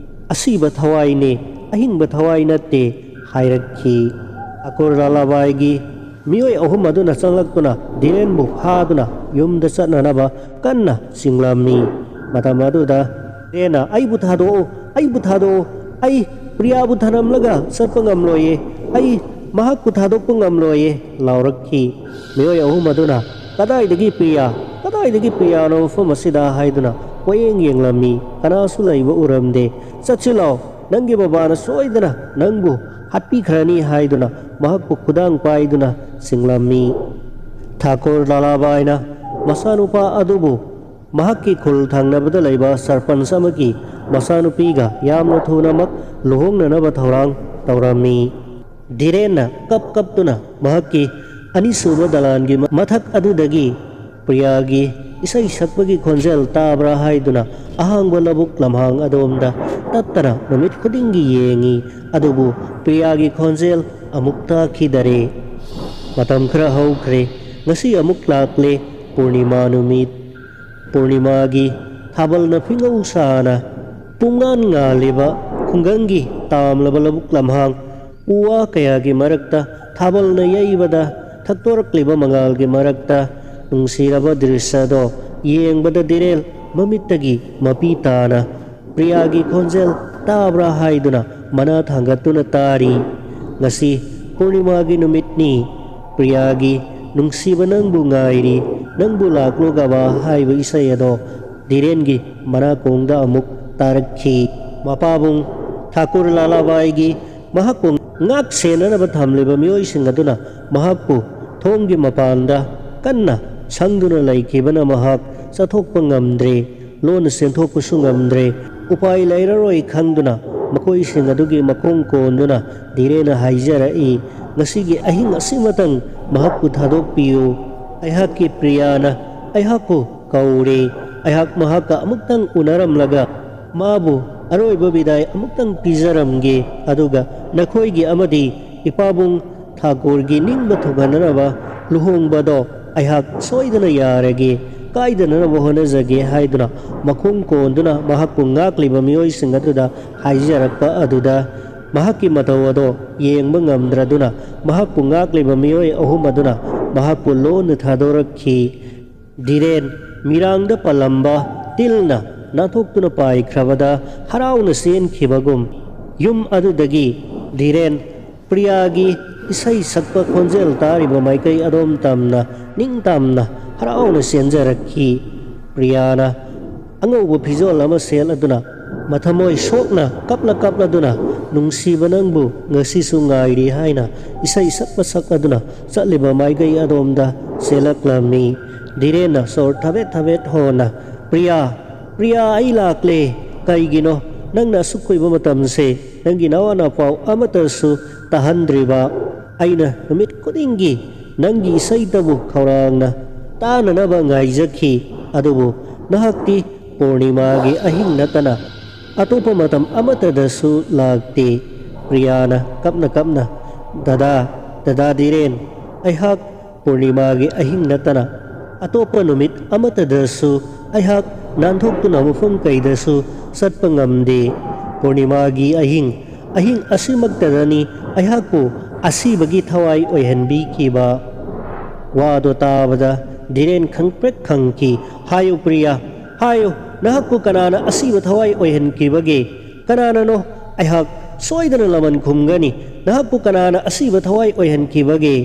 ꯑꯁꯤꯕ ꯊꯋꯥꯏꯅꯦ, ꯑꯍꯤꯡꯕ ꯊꯋꯥꯏ ꯅꯠꯇꯦ" ꯍꯥꯏꯔꯛꯈꯤ꯫ ꯊꯥꯀꯨꯔ ꯂꯥꯂꯥꯕꯥꯏꯒꯤ ꯃꯤꯑꯣꯏ ꯑꯍꯨꯝ ꯑꯗꯨꯅ ꯆꯪꯂꯛꯇꯨꯅ ꯙꯤꯔꯦꯟꯕꯨ ꯐꯥꯗꯨꯅ ꯌꯨꯝꯗ ꯆꯠꯅꯅꯕ ꯀꯟꯅ ꯆꯤꯡꯂꯝꯃꯤ꯫ ꯃꯇꯝ ꯑꯗꯨꯗ ꯙꯤꯔꯦꯟꯅ, "ꯑꯩꯕꯨ ꯊꯥꯗꯣꯛꯎ, ꯑꯩꯕꯨ ꯊꯥꯗꯣꯛꯎ, ꯑꯩ ꯄ꯭ꯔꯤꯌꯥꯕꯨ ꯊꯅꯝꯂꯒ ꯆꯠꯄ ꯉꯝꯂꯣꯏꯌꯦ, ꯑꯩ ꯃꯍꯥꯛꯄꯨ ꯊꯥꯗꯣꯛꯄ ꯉꯝꯂꯣꯏꯌꯦ" ꯂꯥꯎꯔꯛꯈꯤ꯫ ꯃꯤꯑꯣꯏ ꯑꯍꯨꯝ ꯑꯗꯨꯅ, "ꯀꯗꯥꯏꯗꯒꯤ ꯄ꯭ꯔꯤꯌꯥ? ꯀꯗꯥꯏꯗꯒꯤ ꯄ꯭ꯔꯤꯌꯥꯅꯣ ꯃꯐꯝ ꯑꯁꯤꯗ?" ꯍꯥꯏꯗꯨꯅ ꯀꯣꯏꯌꯦꯡ ꯌꯦꯡꯂꯝꯃꯤ꯫ ꯀꯅꯥꯁꯨ ꯂꯩꯕ ꯎꯔꯝꯗꯦ꯫ "ꯆꯠꯁꯤ ꯂꯥꯎ, ꯅꯪꯒꯤ ꯕꯕꯥꯅ ꯁꯣꯏꯗꯅ ꯅꯪꯕꯨ ꯍꯥꯠꯄꯤꯈ꯭ꯔꯅꯤ" ꯍꯥꯏꯗꯨꯅ ꯃꯍꯥꯛꯄꯨ ꯈꯨꯗꯥꯡ ꯄꯥꯏꯗꯨꯅ ꯆꯤꯡꯂꯝꯃꯤ꯫ ꯊꯥꯀꯨꯔ ꯂꯥꯂꯥꯕꯥꯏꯅ ꯃꯆꯥꯅꯨꯄꯥ ꯑꯗꯨꯕꯨ ꯃꯍꯥꯛꯀꯤ ꯈꯨꯜ ꯊꯪꯅꯕꯗ ꯂꯩꯕ ꯁꯔꯄꯟꯁ ꯑꯃꯒꯤ ꯃꯆꯥꯅꯨꯄꯤꯒ ꯌꯥꯝꯅ ꯊꯨꯅꯃꯛ ꯂꯨꯍꯣꯡꯅꯅꯕ ꯊꯧꯔꯥꯡ ꯇꯧꯔꯝꯃꯤ꯫ ꯙꯤꯔꯦꯟꯅ ꯀꯞ ꯀꯞꯇꯨꯅ ꯃꯍꯥꯛꯀꯤ ꯑꯅꯤꯁꯨꯕ ꯗꯂꯥꯟꯒꯤ ꯃꯊꯛ ꯑꯗꯨꯗꯒꯤ ꯄ꯭ꯔꯤꯌꯥꯒꯤ ꯏꯁꯩ ꯁꯛꯄꯒꯤ ꯈꯣꯟꯖꯦꯜ ꯇꯥꯕ꯭ꯔꯥ ꯍꯥꯏꯗꯨꯅ ꯑꯍꯥꯡꯕ ꯂꯧꯕꯨꯛ ꯂꯝꯍꯥꯡ ꯑꯗꯣꯝꯗ ꯇꯠꯇꯅ ꯅꯨꯃꯤꯠ ꯈꯨꯗꯤꯡꯒꯤ ꯌꯦꯡꯉꯤ꯫ ꯑꯗꯨꯕꯨ ꯄ꯭ꯔꯤꯌꯥꯒꯤ ꯈꯣꯟꯖꯦꯜ ꯑꯃꯨꯛ ꯇꯥꯈꯤꯗꯔꯦ꯫ ꯃꯇꯝ ꯈꯔ ꯍꯧꯈ꯭ꯔꯦ꯫ ꯉꯁꯤ ꯑꯃꯨꯛ ꯂꯥꯛꯂꯦ ꯄꯨꯔꯅꯤꯃꯥ ꯅꯨꯃꯤꯠ꯫ ꯄꯨꯔꯅꯤꯃꯥꯒꯤ ꯊꯥꯕꯜꯅ ꯐꯤꯉꯧ ꯁꯥꯅ ꯄꯨꯡꯉꯥꯟ ꯉꯥꯜꯂꯤꯕ ꯈꯨꯡꯒꯪꯒꯤ ꯇꯥꯝꯂꯕ ꯂꯧꯕꯨꯛ ꯂꯝꯍꯥꯡ, ꯎ ꯋꯥ ꯀꯌꯥꯒꯤ ꯃꯔꯛꯇ, ꯊꯥꯕꯜꯅ ꯌꯩꯕꯗ ꯊꯛꯇꯣꯔꯛꯂꯤꯕ ꯃꯉꯥꯜꯒꯤ ꯃꯔꯛꯇ ꯅꯨꯡꯁꯤꯔꯕ ꯗ꯭ꯔꯤꯁ꯭ꯌꯗꯣ ꯌꯦꯡꯕꯗ ꯙꯤꯔꯦꯟ ꯃꯃꯤꯠꯇꯒꯤ ꯃꯄꯤ ꯇꯥꯅ ꯄ꯭ꯔꯤꯌꯥꯒꯤ ꯈꯣꯟꯖꯦꯜ ꯇꯥꯕ꯭ꯔꯥ ꯍꯥꯏꯗꯨꯅ ꯃꯅꯥ ꯊꯥꯡꯒꯠꯇꯨꯅ ꯇꯥꯔꯤ꯫ ꯉꯁꯤ ꯄꯨꯔꯅꯤꯃꯥꯒꯤ ꯅꯨꯃꯤꯠꯅꯤ꯫ ꯄ꯭ꯔꯤꯌꯥꯒꯤ "ꯅꯨꯡꯁꯤꯕ ꯅꯪꯕꯨ ꯉꯥꯏꯔꯤ, ꯅꯪꯕꯨ ꯂꯥꯛꯂꯨꯒꯕ" ꯍꯥꯏꯕ ꯏꯁꯩ ꯑꯗꯣ ꯙꯤꯔꯦꯟꯒꯤ ꯃꯅꯥꯀꯣꯡꯗ ꯑꯃꯨꯛ ꯇꯥꯔꯛꯈꯤ꯫ ꯃꯄꯥꯕꯨꯡ ꯊꯥꯀꯨꯔ ꯂꯥꯂꯥꯕꯥꯏꯒꯤ ꯃꯍꯥꯛꯄꯨ ꯉꯥꯛ ꯁꯦꯟꯅꯅꯕ ꯊꯝꯂꯤꯕ ꯃꯤꯑꯣꯏꯁꯤꯡ ꯑꯗꯨꯅ ꯃꯍꯥꯛꯄꯨ ꯊꯣꯡꯒꯤ ꯃꯄꯥꯟꯗ ꯀꯟꯅ ꯁꯪꯗꯨꯅ ꯂꯩꯈꯤꯕꯅ ꯃꯍꯥꯛ ꯆꯠꯊꯣꯛꯄ ꯉꯝꯗ꯭ꯔꯦ꯫ ꯂꯣꯟꯅ ꯆꯦꯟꯊꯣꯛꯄꯁꯨ ꯉꯝꯗ꯭ꯔꯦ꯫ ꯎꯄꯥꯏ ꯂꯩꯔꯔꯣꯏ ꯈꯪꯗꯨꯅ ꯃꯈꯣꯏꯁꯤꯡ ꯑꯗꯨꯒꯤ ꯃꯈꯣꯡ ꯀꯣꯟꯗꯨꯅ ꯙꯤꯔꯦꯟꯅ ꯍꯥꯏꯖꯔꯛꯏ, "ꯉꯁꯤꯒꯤ ꯑꯍꯤꯡ ꯑꯁꯤꯃꯇꯪ ꯃꯍꯥꯛꯄꯨ ꯊꯥꯗꯣꯛꯄꯤꯌꯨ꯫ ꯑꯩꯍꯥꯛꯀꯤ ꯄ꯭ꯔꯤꯌꯥꯅ ꯑꯩꯍꯥꯛꯄꯨ ꯀꯧꯔꯦ꯫ ꯑꯩꯍꯥꯛ ꯃꯍꯥꯛꯀ ꯑꯃꯨꯛꯇꯪ ꯎꯅꯔꯝꯂꯒ ꯃꯥꯕꯨ ꯑꯔꯣꯏꯕ ꯕꯤꯗꯥꯏ ꯑꯃꯨꯛꯇꯪ ꯄꯤꯖꯔꯝꯒꯦ꯫ ꯑꯗꯨꯒ ꯅꯈꯣꯏꯒꯤ ꯑꯃꯗꯤ ꯏꯄꯥꯕꯨꯡ ꯊꯥꯀꯨꯔꯒꯤ ꯅꯤꯡꯕ ꯊꯨꯡꯍꯟꯅꯅꯕ ꯂꯨꯍꯣꯡꯕꯗꯣ ꯑꯩꯍꯥꯛ ꯁꯣꯏꯗꯅ ꯌꯥꯔꯒꯦ, ꯀꯥꯏꯗꯅꯅꯕ ꯍꯣꯠꯅꯖꯒꯦ" ꯍꯥꯏꯗꯨꯅ ꯃꯈꯣꯡ ꯀꯣꯟꯗꯨꯅ ꯃꯍꯥꯛꯄꯨ ꯉꯥꯛꯂꯤꯕ ꯃꯤꯑꯣꯏꯁꯤꯡ ꯑꯗꯨꯗ ꯍꯥꯏꯖꯔꯛꯄ ꯑꯗꯨꯗ ꯃꯍꯥꯛꯀꯤ ꯃꯇꯧ ꯑꯗꯣ ꯌꯦꯡꯕ ꯉꯝꯗ꯭ꯔꯗꯨꯅ ꯃꯍꯥꯛꯄꯨ ꯉꯥꯛꯂꯤꯕ ꯃꯤꯑꯣꯏ ꯑꯍꯨꯝ ꯑꯗꯨꯅ ꯃꯍꯥꯛꯄꯨ ꯂꯣꯟꯅ ꯊꯥꯗꯣꯔꯛꯈꯤ꯫ ꯙꯤꯔꯦꯟ ꯃꯤꯔꯥꯡꯗ ꯄꯜꯂꯝꯕ ꯇꯤꯜꯅ ꯅꯥꯟꯊꯣꯛꯇꯨꯅ ꯄꯥꯏꯈ꯭ꯔꯕꯗ ꯍꯔꯥꯎꯅ ꯆꯦꯟꯈꯤꯕꯒꯨꯝ, ꯌꯨꯝ ꯑꯗꯨꯗꯒꯤ ꯙꯤꯔꯦꯟ ꯄ꯭ꯔꯤꯌꯥꯒꯤ ꯏꯁꯩ ꯁꯛꯄ ꯈꯣꯟꯖꯦꯜ ꯇꯥꯔꯤꯕ ꯃꯥꯏꯀꯩ ꯑꯗꯣꯝ ꯇꯝꯅ ꯅꯤꯡꯇꯝꯅ ꯍꯔꯥꯎꯅ ꯆꯦꯟꯖꯔꯛꯈꯤ꯫ ꯄ꯭ꯔꯤꯌꯥꯅ ꯑꯉꯧꯕ ꯐꯤꯖꯣꯜ ꯑꯃ ꯁꯦꯠꯂꯗꯨꯅ ꯃꯊꯃꯣꯏ ꯁꯣꯛꯅ ꯀꯞꯂ ꯀꯞꯂꯗꯨꯅ "ꯅꯨꯡꯁꯤꯕ ꯅꯪꯕꯨ ꯉꯁꯤꯁꯨ ꯉꯥꯏꯔꯤ" ꯍꯥꯏꯅ ꯏꯁꯩ ꯁꯛꯄ ꯁꯛꯂꯗꯨꯅ ꯆꯠꯂꯤꯕ ꯃꯥꯏꯀꯩ ꯑꯗꯣꯝꯗ ꯆꯦꯜꯂꯛꯂꯝꯃꯤ꯫ ꯙꯤꯔꯦꯟꯅ ꯁꯣꯔ ꯊꯕꯦꯠ ꯊꯕꯦꯠ ꯍꯣꯟꯅ, "ꯄ꯭ꯔꯤꯌꯥ, ꯄ꯭ꯔꯤꯌꯥ, ꯑꯩ ꯂꯥꯛꯂꯦ꯫ ꯀꯩꯒꯤꯅꯣ ꯅꯪꯅ ꯑꯁꯨꯛ ꯀꯨꯏꯕ ꯃꯇꯝꯁꯦ ꯅꯪꯒꯤ ꯅꯋꯥ ꯅꯄꯥꯎ ꯑꯃꯠꯇꯁꯨ ꯇꯥꯍꯟꯗ꯭ꯔꯤꯕ? ꯑꯩꯅ ꯅꯨꯃꯤꯠ ꯈꯨꯗꯤꯡꯒꯤ ꯅꯪꯒꯤ ꯏꯁꯩꯇꯕꯨ ꯈꯧꯔꯥꯡꯅ ꯇꯥꯅꯅꯕ ꯉꯥꯏꯖꯈꯤ, ꯑꯗꯨꯕꯨ ꯅꯍꯥꯛꯇꯤ ꯄꯨꯔꯅꯤꯃꯥꯒꯤ ꯑꯍꯤꯡ ꯅꯠꯇꯅ ꯑꯇꯣꯞꯄ ꯃꯇꯝ ꯑꯃꯠꯇꯗꯁꯨ ꯂꯥꯛꯇꯦ꯫" ꯄ꯭ꯔꯤꯌꯥꯅ ꯀꯞꯅ ꯀꯞꯅ, "ꯗꯗꯥ, ꯗꯗꯥ ꯙꯤꯔꯦꯟ, ꯑꯩꯍꯥꯛ ꯄꯨꯔꯅꯤꯃꯥꯒꯤ ꯑꯍꯤꯡ ꯅꯠꯇꯅ ꯑꯇꯣꯞꯄ ꯅꯨꯃꯤꯠ ꯑꯃꯠꯇꯗꯁꯨ ꯑꯩꯍꯥꯛ ꯅꯥꯟꯊꯣꯛꯇꯨꯅ ꯃꯐꯝ ꯀꯩꯗꯁꯨ ꯆꯠꯄ ꯉꯝꯗꯦ꯫ ꯄꯨꯔꯅꯤꯃꯥꯒꯤ ꯑꯍꯤꯡ, ꯑꯍꯤꯡ ꯑꯁꯤꯃꯛꯇꯗꯅꯤ ꯑꯩꯍꯥꯛꯄꯨ ꯑꯁꯤꯕꯒꯤ ꯊꯋꯥꯏ ꯑꯣꯏꯍꯟꯕꯤꯈꯤꯕ꯫" ꯋꯥꯗꯣ ꯇꯥꯕꯗ ꯙꯤꯔꯦꯟ ꯈꯪꯄ꯭ꯔꯦꯛ ꯈꯪꯈꯤ꯫ "ꯍꯥꯏꯌꯨ ꯄ꯭ꯔꯤꯌꯥ, ꯍꯥꯏꯌꯨ, ꯅꯍꯥꯛꯄꯨ ꯀꯅꯥꯅ ꯑꯁꯤꯕ ꯊꯋꯥꯏ ꯑꯣꯏꯍꯟꯈꯤꯕꯒꯦ? ꯀꯅꯥꯅꯅꯣ? ꯑꯩꯍꯥꯛ ꯁꯣꯏꯗꯅ ꯂꯃꯟ ꯈꯨꯝꯒꯅꯤ꯫ ꯅꯍꯥꯛꯄꯨ ꯀꯅꯥꯅ ꯑꯁꯤꯕ ꯊꯋꯥꯏ ꯑꯣꯏꯍꯟꯈꯤꯕꯒꯦ?"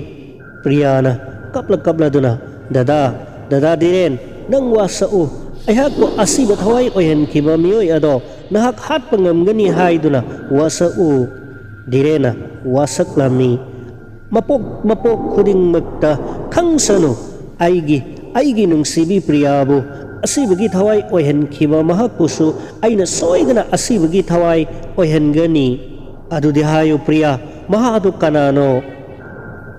ꯄ꯭ꯔꯤꯌꯥꯅ ꯀꯞꯂ ꯀꯞꯂꯗꯨꯅ, "ꯗꯗꯥ, ꯗꯗꯥ ꯙꯤꯔꯦꯟ, ꯅꯪ ꯋꯥꯁꯛꯎ꯫ ꯑꯩꯍꯥꯛꯄꯨ ꯑꯁꯤꯕ ꯊꯋꯥꯏ ꯑꯣꯏꯍꯟꯈꯤꯕ ꯃꯤꯑꯣꯏ ꯑꯗꯣ ꯅꯍꯥꯛ ꯍꯥꯠꯄ ꯉꯝꯒꯅꯤ ꯍꯥꯏꯗꯨꯅ ꯋꯥꯁꯛꯎ꯫" ꯙꯤꯔꯦꯟꯅ ꯋꯥꯁꯛꯂꯝꯃꯤ꯫ "ꯃꯄꯣꯛ ꯃꯄꯣꯛ ꯈꯨꯗꯤꯡꯃꯛꯇ ꯈꯪꯁꯅꯨ, ꯑꯩꯒꯤ, ꯑꯩꯒꯤ ꯅꯨꯡꯁꯤꯕꯤ ꯄ꯭ꯔꯤꯌꯥꯕꯨ ꯑꯁꯤꯕꯒꯤ ꯊꯋꯥꯏ ꯑꯣꯏꯍꯟꯈꯤꯕ ꯃꯍꯥꯛꯄꯨꯁꯨ ꯑꯩꯅ ꯁꯣꯏꯗꯅ ꯑꯁꯤꯕꯒꯤ ꯊꯋꯥꯏ ꯑꯣꯏꯍꯟꯒꯅꯤ꯫ ꯑꯗꯨꯗꯤ ꯍꯥꯏꯌꯨ ꯄ꯭ꯔꯤꯌꯥ, ꯃꯍꯥꯛ ꯑꯗꯨ ꯀꯅꯥꯅꯣ?"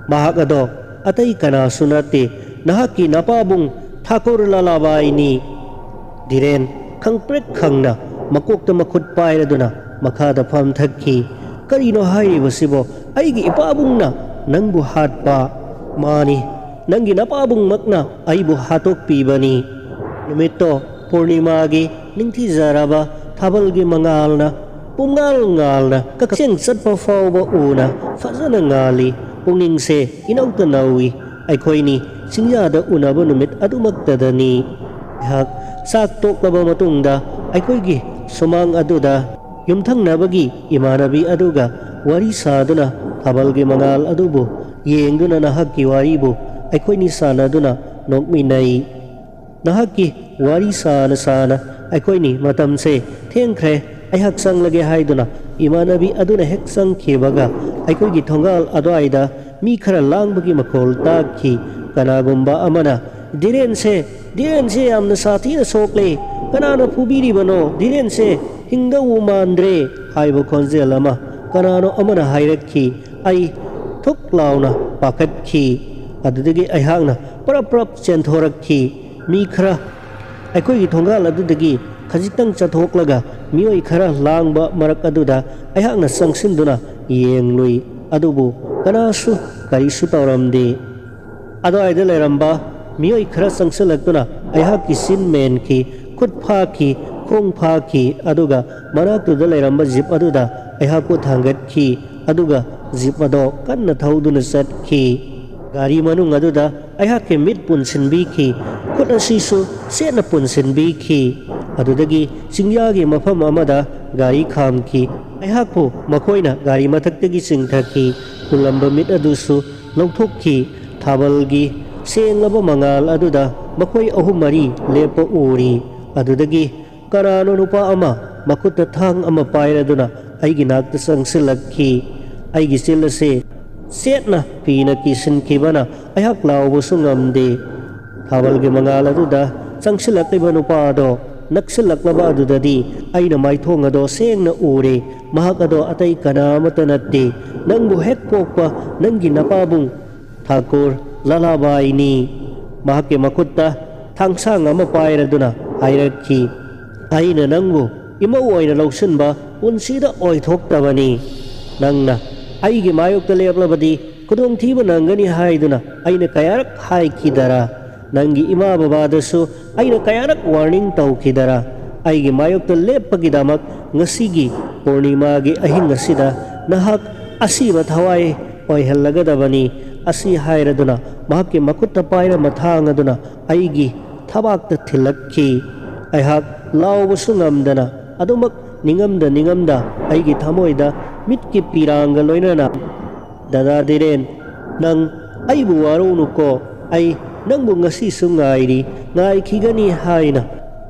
"ꯃꯍꯥꯛ ꯑꯗꯣ ꯑꯇꯩ ꯀꯅꯥꯁꯨ ꯅꯠꯇꯦ, ꯅꯍꯥꯛꯀꯤ ꯅꯄꯥꯕꯨꯡ ꯊꯥꯀꯨꯔ ꯂꯥꯂꯥꯕꯥꯏꯅꯤ꯫" ꯙꯤꯔꯦꯟ ꯈꯪꯄ꯭ꯔꯦꯛ ꯈꯪꯅ ꯃꯀꯣꯛꯇ ꯃꯈꯨꯠ ꯄꯥꯏꯔꯗꯨꯅ ꯃꯈꯥꯗ ꯐꯝꯊꯈꯤ꯫ "ꯀꯔꯤꯅꯣ ꯍꯥꯏꯔꯤꯕꯁꯤꯕꯣ? ꯑꯩꯒꯤ ꯏꯄꯥꯕꯨꯡꯅ ꯅꯪꯕꯨ ꯍꯥꯠꯄ?" "ꯃꯥꯅꯤ, ꯅꯪꯒꯤ ꯅꯄꯥꯕꯨꯡꯃꯛꯅ ꯑꯩꯕꯨ ꯍꯥꯠꯇꯣꯛꯄꯤꯕꯅꯤ꯫" ꯅꯨꯃꯤꯠꯇꯣ ꯄꯨꯔꯅꯤꯃꯥꯒꯤ ꯅꯤꯡꯊꯤꯖꯔꯕ ꯊꯥꯕꯜꯒꯤ ꯃꯉꯥꯜꯅ ꯄꯨꯝꯉꯥꯜ ꯉꯥꯜꯅ ꯀꯛꯆꯦꯡ ꯆꯠꯄ ꯐꯥꯎꯕ ꯎꯅ ꯐꯖꯅ ꯉꯥꯜꯂꯤ꯫ ꯄꯨꯛꯅꯤꯡꯁꯦ ꯏꯅꯧꯇ ꯅꯧꯏ꯫ ꯑꯩꯈꯣꯏꯅꯤ ꯆꯤꯡꯌꯥꯗ ꯎꯅꯕ ꯅꯨꯃꯤꯠ ꯑꯗꯨꯃꯛꯇꯗꯅꯤ꯫ ꯑꯩꯍꯥꯛ ꯆꯥꯛ ꯇꯣꯛꯂꯕ ꯃꯇꯨꯡꯗ ꯑꯩꯈꯣꯏꯒꯤ ꯁꯨꯃꯥꯡ ꯑꯗꯨꯗ ꯌꯨꯝꯊꯪꯅꯕꯒꯤ ꯏꯃꯥꯟꯅꯕꯤ ꯑꯗꯨꯒ ꯋꯥꯔꯤ ꯁꯥꯗꯨꯅ ꯊꯥꯕꯜꯒꯤ ꯃꯉꯥꯜ ꯑꯗꯨꯕꯨ ꯌꯦꯡꯗꯨꯅ ꯅꯍꯥꯛꯀꯤ ꯋꯥꯔꯤꯕꯨ ꯑꯩꯈꯣꯏꯅꯤ ꯁꯥꯟꯅꯗꯨꯅ ꯅꯣꯛꯃꯤꯟꯅꯩ꯫ ꯅꯍꯥꯛꯀꯤ ꯋꯥꯔꯤ ꯁꯥꯅ ꯁꯥꯅ ꯑꯩꯈꯣꯏꯅꯤ ꯃꯇꯝꯁꯦ ꯊꯦꯡꯈ꯭ꯔꯦ, ꯑꯩꯍꯥꯛ ꯆꯪꯂꯒꯦ ꯍꯥꯏꯗꯨꯅ ꯏꯃꯥꯟꯅꯕꯤ ꯑꯗꯨꯅ ꯍꯦꯛ ꯆꯪꯈꯤꯕꯒ ꯑꯩꯈꯣꯏꯒꯤ ꯊꯣꯡꯒꯥꯜ ꯑꯗꯨꯋꯥꯏꯗ ꯃꯤ ꯈꯔ ꯂꯥꯡꯕꯒꯤ ꯃꯈꯣꯜ ꯇꯥꯈꯤ꯫ ꯀꯅꯥꯒꯨꯝꯕ ꯑꯃꯅ, "ꯙꯤꯔꯦꯟꯁꯦ, ꯙꯤꯔꯦꯟꯁꯦ ꯌꯥꯝꯅ ꯁꯥꯊꯤꯅ ꯁꯣꯛꯂꯦ꯫ ꯀꯅꯥꯅ ꯐꯨꯕꯤꯔꯤꯕꯅꯣ? ꯙꯤꯔꯦꯟꯁꯦ ꯍꯤꯡꯗꯧ ꯃꯥꯟꯗ꯭ꯔꯦ" ꯍꯥꯏꯕ ꯈꯣꯟꯖꯦꯜ ꯑꯃ ꯀꯅꯥꯅꯣ ꯑꯃꯅ ꯍꯥꯏꯔꯛꯈꯤ꯫ ꯑꯩ ꯊꯨꯛ ꯂꯥꯎꯅ ꯄꯥꯈꯠꯈꯤ꯫ ꯑꯗꯨꯗꯒꯤ ꯑꯩꯍꯥꯛꯅ ꯄ꯭ꯔꯞ ꯄ꯭ꯔꯞ ꯆꯦꯟꯊꯣꯔꯛꯈꯤ꯫ ꯃꯤ ꯈꯔ ꯑꯩꯈꯣꯏꯒꯤ ꯊꯣꯡꯒꯥꯜ ꯑꯗꯨꯗꯒꯤ ꯈꯖꯤꯛꯇꯪ ꯆꯠꯊꯣꯛꯂꯒ ꯃꯤꯑꯣꯏ ꯈꯔ ꯂꯥꯡꯕ ꯃꯔꯛ ꯑꯗꯨꯗ ꯑꯩꯍꯥꯛꯅ ꯆꯪꯁꯤꯟꯗꯨꯅ ꯌꯦꯡꯂꯨꯏ꯫ ꯑꯗꯨꯕꯨ ꯀꯅꯥꯁꯨ ꯀꯔꯤꯁꯨ ꯇꯧꯔꯝꯗꯦ꯫ ꯑꯗꯨꯋꯥꯏꯗ ꯂꯩꯔꯝꯕ ꯃꯤꯑꯣꯏ ꯈꯔ ꯆꯪꯁꯤꯜꯂꯛꯇꯨꯅ ꯑꯩꯍꯥꯛꯀꯤ ꯆꯤꯟ ꯃꯦꯟꯈꯤ, ꯈꯨꯠ ꯐꯥꯈꯤ, ꯈꯣꯡ ꯐꯥꯈꯤ, ꯑꯗꯨꯒ ꯃꯅꯥꯛꯇꯨꯗ ꯂꯩꯔꯝꯕ ꯖꯤꯞ ꯑꯗꯨꯗ ꯑꯩꯍꯥꯛꯄꯨ ꯊꯥꯡꯒꯠꯈꯤ꯫ ꯑꯗꯨꯒ ꯖꯤꯞ ꯑꯗꯣ ꯀꯟꯅ ꯊꯧꯗꯨꯅ ꯆꯠꯈꯤ꯫ ꯒꯥꯔꯤ ꯃꯅꯨꯡ ꯑꯗꯨꯗ ꯑꯩꯍꯥꯛꯀꯤ ꯃꯤꯠ ꯄꯨꯟꯁꯤꯟꯕꯤꯈꯤ, ꯈꯨꯠ ꯑꯁꯤꯁꯨ ꯆꯦꯠꯅ ꯄꯨꯟꯁꯤꯟꯕꯤꯈꯤ꯫ ꯑꯗꯨꯗꯒꯤ ꯆꯤꯡꯌꯥꯒꯤ ꯃꯐꯝ ꯑꯃꯗ ꯒꯥꯔꯤ ꯈꯥꯝꯈꯤ꯫ ꯑꯩꯍꯥꯛꯄꯨ ꯃꯈꯣꯏꯅ ꯒꯥꯔꯤ ꯃꯊꯛꯇꯒꯤ ꯆꯤꯡꯊꯈꯤ꯫ ꯄꯨꯜꯂꯝꯕ ꯃꯤꯠ ꯑꯗꯨꯁꯨ ꯂꯧꯊꯣꯛꯈꯤ꯫ ꯊꯥꯕꯜꯒꯤ ꯁꯦꯡꯂꯕ ꯃꯉꯥꯜ ꯑꯗꯨꯗ ꯃꯈꯣꯏ ꯑꯍꯨꯝ ꯃꯔꯤ ꯂꯦꯞꯄ ꯎꯔꯤ꯫ ꯑꯗꯨꯗꯒꯤ ꯀꯅꯥꯅꯣ ꯅꯨꯄꯥ ꯑꯃ ꯃꯈꯨꯠꯇ ꯊꯥꯡ ꯑꯃ ꯄꯥꯏꯔꯗꯨꯅ ꯑꯩꯒꯤ ꯅꯥꯛꯇ ꯆꯪꯁꯤꯜꯂꯛꯈꯤ꯫ ꯑꯩꯒꯤ ꯆꯤꯜ ꯑꯁꯤ ꯆꯦꯠꯅ ꯐꯤꯅ ꯀꯤꯁꯤꯟꯈꯤꯕꯅ ꯑꯩꯍꯥꯛ ꯂꯥꯎꯕꯁꯨ ꯉꯝꯗꯦ꯫ ꯊꯥꯕꯜꯒꯤ ꯃꯉꯥꯜ ꯑꯗꯨꯗ ꯆꯪꯁꯤꯜꯂꯛꯂꯤꯕ ꯅꯨꯄꯥ ꯑꯗꯣ ꯅꯛꯁꯤꯜꯂꯛꯂꯕ ꯑꯗꯨꯗꯗꯤ ꯑꯩꯅ ꯃꯥꯏꯊꯣꯡ ꯑꯗꯣ ꯁꯦꯡꯅ ꯎꯔꯦ꯫ ꯃꯍꯥꯛ ꯑꯗꯣ ꯑꯇꯩ ꯀꯅꯥ ꯑꯃꯠꯇ ꯅꯠꯇꯦ, ꯅꯪꯕꯨ ꯍꯦꯛ ꯄꯣꯛꯄ ꯅꯪꯒꯤ ꯅꯄꯥꯕꯨꯡ ꯊꯥꯀꯨꯔ ꯂꯥꯂꯥꯕꯥꯏꯅꯤ꯫ ꯃꯍꯥꯛꯀꯤ ꯃꯈꯨꯠꯇ ꯊꯥꯡꯁꯥꯡ ꯑꯃ ꯄꯥꯏꯔꯗꯨꯅ ꯍꯥꯏꯔꯛꯈꯤ, "ꯑꯩꯅ ꯅꯪꯕꯨ ꯏꯃꯧ ꯑꯣꯏꯅ ꯂꯧꯁꯤꯟꯕ ꯄꯨꯟꯁꯤꯗ ꯑꯣꯏꯊꯣꯛꯇꯕꯅꯤ꯫ ꯅꯪꯅ ꯑꯩꯒꯤ ꯃꯥꯌꯣꯛꯇ ꯂꯦꯞꯂꯕꯗꯤ ꯈꯨꯗꯣꯡꯊꯤꯕ ꯅꯪꯒꯅꯤ ꯍꯥꯏꯗꯨꯅ ꯑꯩꯅ ꯀꯌꯥꯔꯛ ꯍꯥꯏꯈꯤꯗꯔꯥ? ꯅꯪꯒꯤ ꯏꯃꯥ ꯕꯕꯥꯗꯁꯨ ꯑꯩꯅ ꯀꯌꯥꯔꯛ ꯋꯥꯔꯅꯤꯡ ꯇꯧꯈꯤꯗꯔꯥ? ꯑꯩꯒꯤ ꯃꯥꯌꯣꯛꯇ ꯂꯦꯞꯄꯒꯤꯗꯃꯛ ꯉꯁꯤꯒꯤ ꯄꯨꯔꯅꯤꯃꯥꯒꯤ ꯑꯍꯤꯡ ꯑꯁꯤꯗ ꯅꯍꯥꯛ ꯑꯁꯤꯕ ꯊꯋꯥꯏ ꯑꯣꯏꯍꯜꯂꯒꯗꯕꯅꯤ꯫ ꯑꯁꯤ ꯍꯥꯏꯔꯗꯨꯅ ꯃꯍꯥꯛꯀꯤ ꯃꯈꯨꯠꯇ ꯄꯥꯏꯔꯝꯕ ꯊꯥꯡ ꯑꯗꯨꯅ ꯑꯩꯒꯤ ꯊꯕꯥꯛꯇ ꯊꯤꯜꯂꯛꯈꯤ꯫ ꯑꯩꯍꯥꯛ ꯂꯥꯎꯕꯁꯨ ꯉꯝꯗꯅ ꯑꯗꯨꯃꯛ ꯅꯤꯡꯉꯝꯗ ꯅꯤꯡꯉꯝꯗ ꯑꯩꯒꯤ ꯊꯃꯣꯏꯗ ꯃꯤꯠꯀꯤ ꯄꯤꯔꯥꯡꯒ ꯂꯣꯏꯅꯅ, "ꯗꯗꯥ ꯗꯤꯔꯦꯟ, ꯅꯪ ꯑꯩꯕꯨ ꯋꯥꯔꯧꯅꯨꯀꯣ, ꯑꯩ ꯅꯪꯕꯨ ꯉꯁꯤꯁꯨ ꯉꯥꯏꯔꯤ, ꯉꯥꯏꯈꯤꯒꯅꯤ" ꯍꯥꯏꯅ